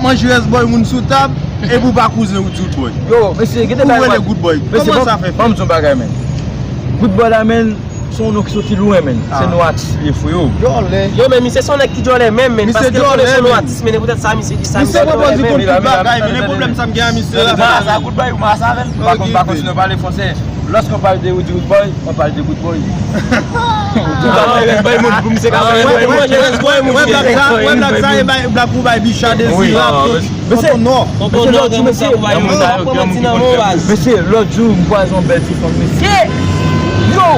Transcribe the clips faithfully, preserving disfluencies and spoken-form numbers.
Manje rès bòy moun sou tab, epi w pa kouzen ou di w bòy. Yo, mesye, gen de bagay. Ou rele Good Boy. Mesye, kòman sa fè fèt? Ban m di yon bagay, men. Good Boy la, men, se yon non ki soti lwen, men. Se non atis li ye, freo. Djòlè. Yo, men misye se yon nèg ki djòlè menm, men. Paske l konnen se yon non atis, men poutèt sa, misye di sa, misye djòlè menm. Misye pwopoze konprann tout bagay, men e pwoblèm sa m gen a misye la. Sa, sa, Good Boy, ou masa avè l. Pa konn, pa kontinye pale fransè. Lorsqu'on parle de Rudy Rude Boy, on parle de Good Boy. Ou ka bay rès bay moun pou misye ka bay rès bay moun. Wè, wè, wè, wè, wè, black sa, wè, black sa, e bay, black ou bay bicha dezi la. Mesye, mesye, lòt jou, mesye. Mesye, lòt jou, m kwaze yon bèl ti fanm, mesye. Yo!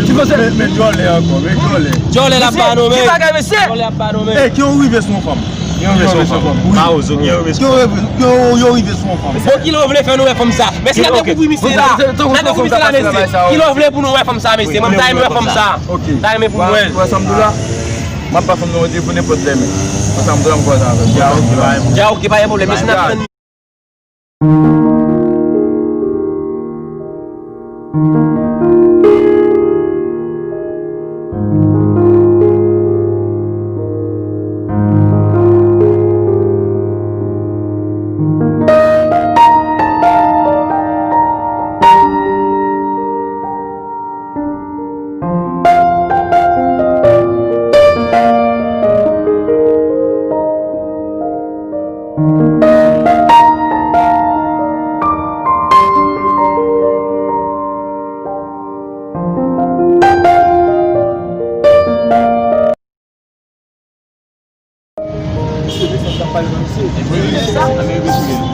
Ti konsèy. Men, men djòlè ankò, men djòlè. Djòlè l ap ba nou, men. Ki bagay, mesye? Djòlè ap ba nou, men. Ey, ki yon rive sou yon fanm. Ki yon rive sou yon fanm. Mawozo, ki yon rive sou yon fanm. Ki yon rive, ki yon, yon rive sou yon fanm. Bon, kilè w vle fè nou wè fanm sa? Mesye, n ap dekouvri misye la. N ap dekouvri misye la, mesye. Kilè w vle pou nou wè fanm sa, mesye? Mwen, m ta renmen wè fanm sa. M ta renmen pou m wè l. Wè sa m di w la? M ap ba fanm nan randevou nenpòt lè, men. Wè sa m di w la, m kwaze avè l. Ya, ok, pa gen pwoblèm. Ya, ok, pa gen pwoblèm. Mesye, n ap tann.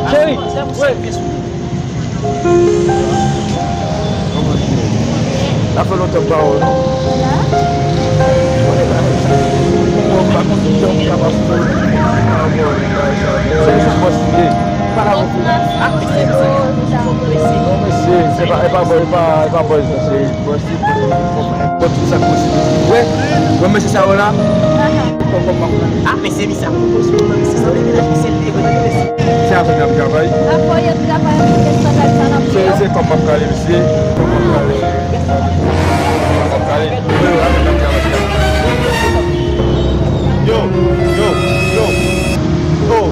Cheri, wè. Sa fè lontan m pa wè w, non? Mwen pa konn si jan m kapab fè. Se yon bòs li ye. Pa la. Non, mesye, se pa, e pa bòy, e pa, e pa bòy sa, se bòs. Bon, tout sa k posib. Wè, wè mesye sa yo la. Kòm, kòm m ap gade. Ah, mesye, misye ap pwopoze pou mwen, mesye, sanble menaj misye li ye vre, mesye. Se avè m y ap travay. Afò y ap travay, mesye, sanble sa n ap fè. Se, se kòm m ap gade, mesye. Kòm m ap gade. Kòm m ap gade. Yo, yo, yo. Oh.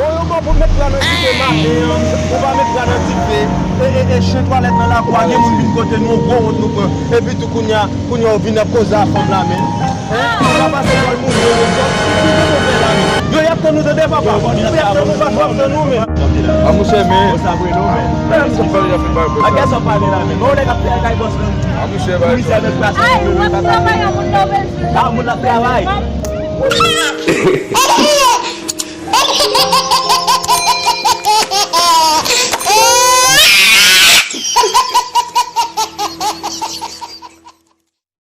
Bon, yo bon pou met la nan dife maten an, ou pa met la nan dife. E, e, e, chen twalèt nan lakou a, gen moun vin kote nou, gwo wont nou pran. Epi tou kounye a, kounye a ou vin ap koze a fanm la, men. Hein? Ou pa pase bòl moun, yo, yo, yo, yo, yo, yo, yo, yo, yo, yo, yo, yo, y ap tann nou tande, papa. Y ap tann nou, papa, y ap tann nou, men. A, monchè, men. Sa vre, non, men. Men, sa pale, y ap fè bagay konsa. A, kè sa pale la, men. Bon, nèg ap fè kay bòs, men. A, monchè, bagay konsa. Ay, w ap travay, a moun nan bezwen. A, moun ap travay.